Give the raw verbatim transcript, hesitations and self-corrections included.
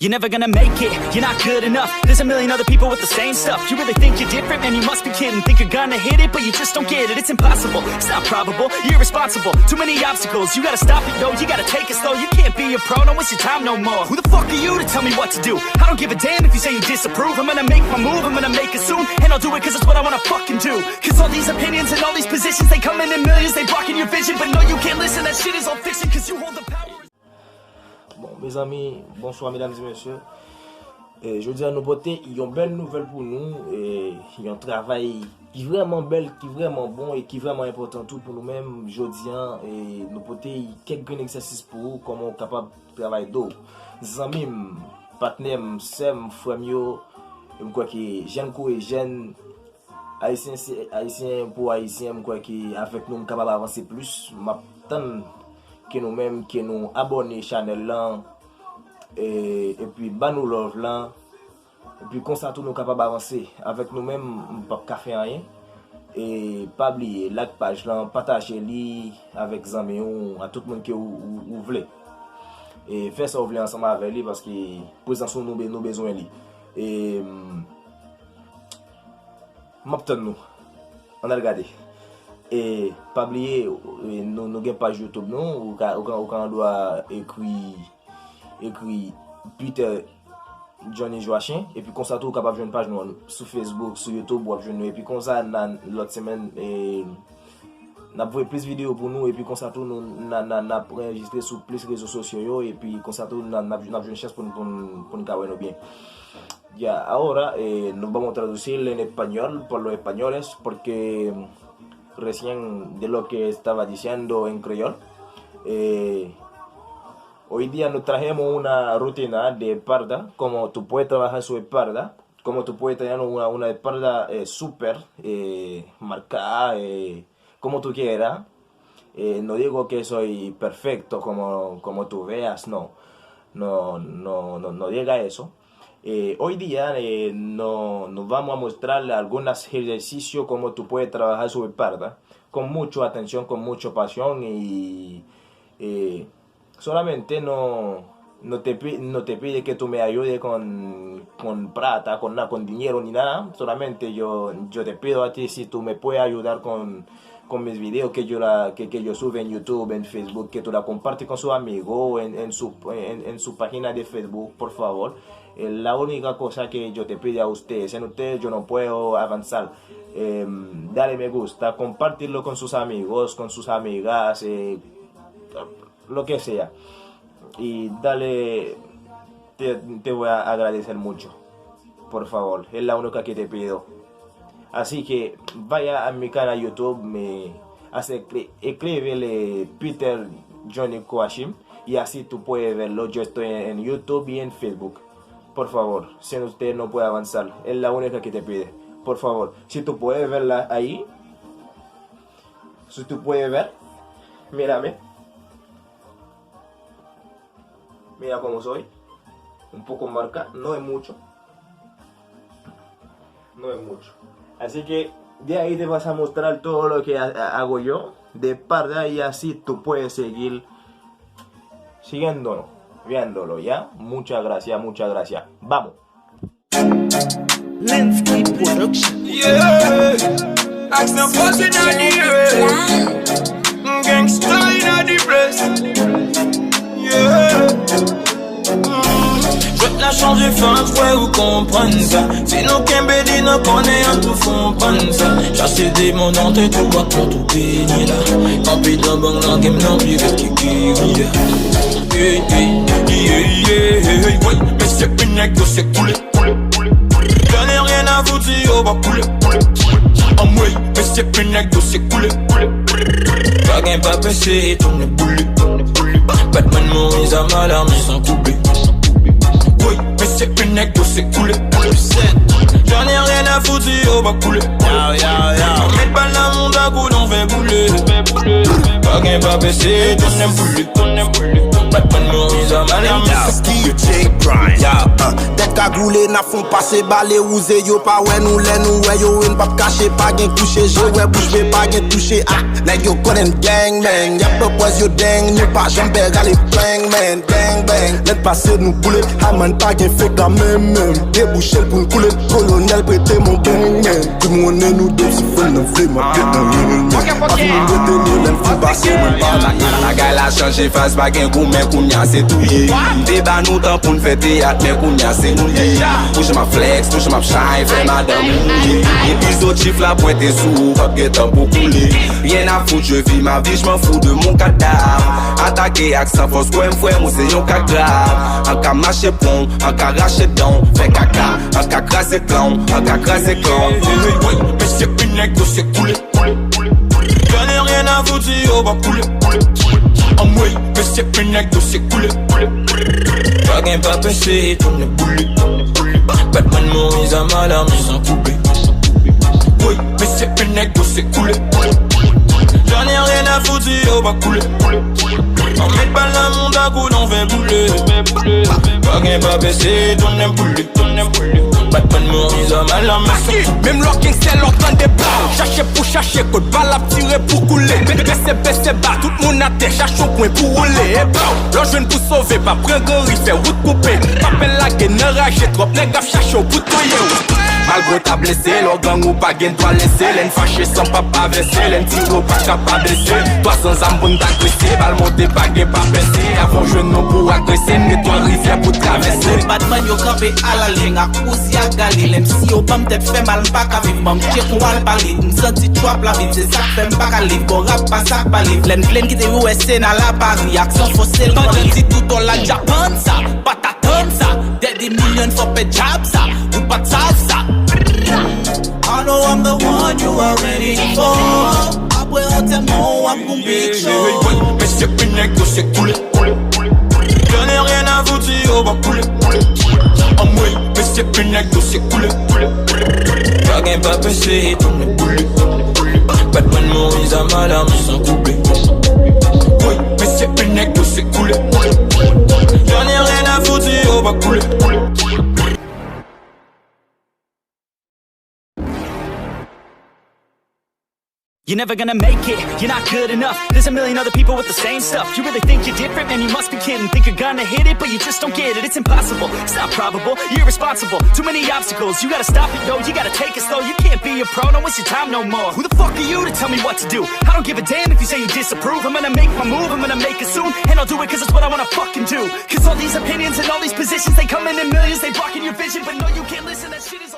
You're never gonna make it, you're not good enough. There's a million other people with the same stuff. You really think you're different? Man, you must be kidding. Think you're gonna hit it, but you just don't get it. It's impossible, it's not probable. You're irresponsible, too many obstacles. You gotta stop it, yo, you gotta take it slow. You can't be a pro, don't waste your time no more. Who the fuck are you to tell me what to do? I don't give a damn if you say you disapprove. I'm gonna make my move, I'm gonna make it soon. And I'll do it 'cause it's what I wanna fucking do. 'Cause all these opinions and all these positions, they come in in millions, they blocking your vision. But no, you can't listen, that shit is all fiction, 'cause you hold the power. Bon, mezanmi, bonswa, medam e mesye. E, jodi a, nou pote yon bèl nouvèl pou nou, e, yon travay ki vrèman bèl, ki vrèman bon e ki vrèman enpòtan tou pou nou menm. Jodi a, e, nou pote kèk grenn egzèsis pou ou, kòman w kapab travay do w. Zanmi m, patnè m, sè m, frè m yo, e m kwè ke jèn kou e jèn, Ayisyen se Ayisyen pou Ayisyen, m kwè ke avèk nou m kapab avanse plis. M ap tann ke nou menm, ke nou abòne chanèl lan, e, epi ba nou love lan. Epi konsa tou nou kapab avanse. Avèk nou menm, m p ap ka fè anyen. E pa bliye, like paj lan, pataje li avèk zanmi w, a tout moun ke ou, ou, ou vle. E fè sa w vle ansanm avè li, paske prezans ou nou, be- nou bezwen li. E, m, M ap tann nou. Ann al gade. E pa bliye, e, nou, nou gen paj YouTube nou. Ou ka, ou ka, ou ka andwa ekri, ekri Peter Johnny Joachim. Epi konsa tou, ou kapab jwenn paj nou an sou Facebook, sou YouTube, w ap jwenn nou. Epi konsa, nan lòt semèn, e, n ap voye plis videyo pou nou. Epi konsa tou, nou, n a, n a, n ap anrejistre sou plis rezo sosyo yo. Epi konsa tou, n a, n ap, n ap jwenn chans pou n, pou n, pou n ka wè nou byen. Ya, ahora, eh, nos vamos a traducir en español por los españoles, porque recién de lo que estaba diciendo en creol, eh, hoy día nos trajimos una rutina de espalda, como tú puedes trabajar su espalda, como tú puedes tener una, una espalda, eh, súper, eh, marcada, eh, como tú quieras. Eh, no digo que soy perfecto como, como tú veas, no. No, no, no, no llega a eso. Eh, hoy día, eh, no, nos vamos a mostrar algunos ejercicios como tú puedes trabajar su espalda con mucha atención, con mucha pasión y, eh, solamente no, no te pi- no te pide que tú me ayudes con, con plata, con, na- con dinero ni nada. Solamente yo, yo te pido a ti si tú me puedes ayudar con, con mis videos que yo, la, que, que yo subo en YouTube, en Facebook, que tú la compartes con su amigo, en, en su, en, en su página de Facebook, por favor. Es la única cosa que yo te pido a ustedes. Sin ustedes yo no puedo avanzar. Em, dale me gusta, compartirlo con sus amigos, con sus amigas, eh, lo que sea. Y dale, te, te voy a agradecer mucho. Por favor, es la única que te pido. Así que vaya a mi canal YouTube, me hace escri- escríbele Peter Johnny Koachim y así tú puedes verlo. Yo estoy en, en YouTube y en Facebook. Por favor, sin ustedes no puedo avanzar. Es la única que te pide. Por favor, si tú puedes verla ahí, si tú puedes ver, mírame. Mira cómo soy. Un poco marca, no es mucho. No es mucho. Así que de ahí te vas a mostrar todo lo que ha- ha- hago yo de espalda y así tú puedes seguir siguiéndolo, viéndolo, ¿ya? Muchas gracias, muchas gracias. Vamos. Landscape Production. Yeah. Action force inna the air. Gangsta inna the place. Yeah. Jwèt la chanje faz, wè ou konprann sa. Si nou kenbe li nan kònè an, tou fon pann sa. Chase demon nan tèt ou ak kò tou beni la. Kanpe nan bang nan game nan pi rèd ke geri a. Hey, hey, hey, hey, hey, hey. Mesye, pi nèg yo se koule. J'en ai rien à foutre si yo pa koule. Anmwey, mesye, pi nèg yo se koule. Pa gen pa pese, tounen boule. Batman Moïse a mal armé san koube. Woy, mesye, pi nèg yo se koule. J'en ai rien à foutre si yo pa koule. Met bal nan moun, tankou nou fè boule. Pa gen pa pese, tounen boule. Batman Moïse a mal armé san koube. J Prime. Yeah, uh, that Kagoule, n ap fon pase bale wouze, yo pa wè nou lè nou wè yo, e n p ap kache, pa gen kouche, je wè bouch be, pa gen touche, ah, nèg yo konnen n gang bang, y ap pè kwèz yo deng, nou pa janm pè rale bang man, gang bang, lè n pase nou boule, ha man pa gen fake la menm menm, debouche l pou l koule, kolonèl prete m yon gang man, pou m wonnen nou de ti fann nan vle, m ap gen nan yon men, pa fin rete nou lè n fin pase, mwen pa touye. Bagay la chanje faz, pa gen goumen, kounya se touye, m te ba nou tan pou n fè teyat, men kounya se nou ye. Pou jan m ap flex, pou jan m ap shine, fè madanm ou mouye. Epi zo chif la pwente sou ou, p ap gen tan pou koule. Rien à foutre, je vis ma vie, je m'en fous de mon cadavre. Atake ak san fòs, kwè m frè m, ou se yon ka grav. An ka mache pon, an ka rache dan, fè kaka, an ka kraze klan, an ka kraze klan. Wi, mesye pi nèg yo se koule. J'en ai rien à foutre, yo va couler. Anmwey, mesye pi nèg yo se koule. Pa gen pa pese, tounen boule. Batman Moïse a mal armé sans couper. Wi, mesye pi nèg yo se koule. J'en ai rien à foutre, yo va couler. An met bal nan moun, takou nan fè boule. Pa gen pa pese, tounen boule. Batman Moïse a mal armé sans couper. Menm lè w gangstè, lè w tande pa. Chache pou chache, kot bal ap tire pou koule. Bese, bese ba, tout moun atè, chache yon kwen pou woule. E pa, lè w jwenn pou sove, pa pran gran ri, fè wout koupe. Pa pè lage nan raje, twòp nèg ap chache w pou touye w. Malgre w ta blese, lè w gang ou pa gen dwa lese. Lè n fache san pa pa vèse, lè n tire w pa ka pa blese. Twa san zam pou n ta grese, bal monte pa gen pa pèse. Avan w jwenn nou pou agrese, n gen twa rivyè pou travèse. Batman yo kanpe alaleng ak Uzi ak Gali. Lè m si yo ban m tèt fè mal, m pa ka viv, ban m tchek ou al pale. M santi trap la viv, se sa k fè m pa ka liv. Bon rap pa sa k pa liv. Lè n vle n kite U S A n al a Pari ak san fòse l. Pandan ti tout an la Japan sa, pa t atann sa. Daddy Million fò fè djab sa, ou pa t sav sa. I know I'm the one you are ready for. Apre antèman w ap gon big show. Mesye pi nèg yo se koule. J'en ai rien à foutre, yo va couler. Anmwey, mesye pi nèg yo se koule. Pa gen pa pese, tounen boule. Batman Moïse a mal armé sans couper. Wi, mesye pi nèg yo se koule. J'en ai rien à foutre, yo va couler. You're never gonna make it, you're not good enough. There's a million other people with the same stuff. You really think you're different? Man, you must be kidding. Think you're gonna hit it, but you just don't get it. It's impossible, it's not probable, you're irresponsible. Too many obstacles, you gotta stop it, yo. You gotta take it slow, you can't be a pro, don't waste your time no more. Who the fuck are you to tell me what to do? I don't give a damn if you say you disapprove. I'm gonna make my move, I'm gonna make it soon. And I'll do it 'cause it's what I wanna fucking do. 'Cause all these opinions and all these positions, they come in in millions. They blocking your vision, but no, you can't listen, that shit is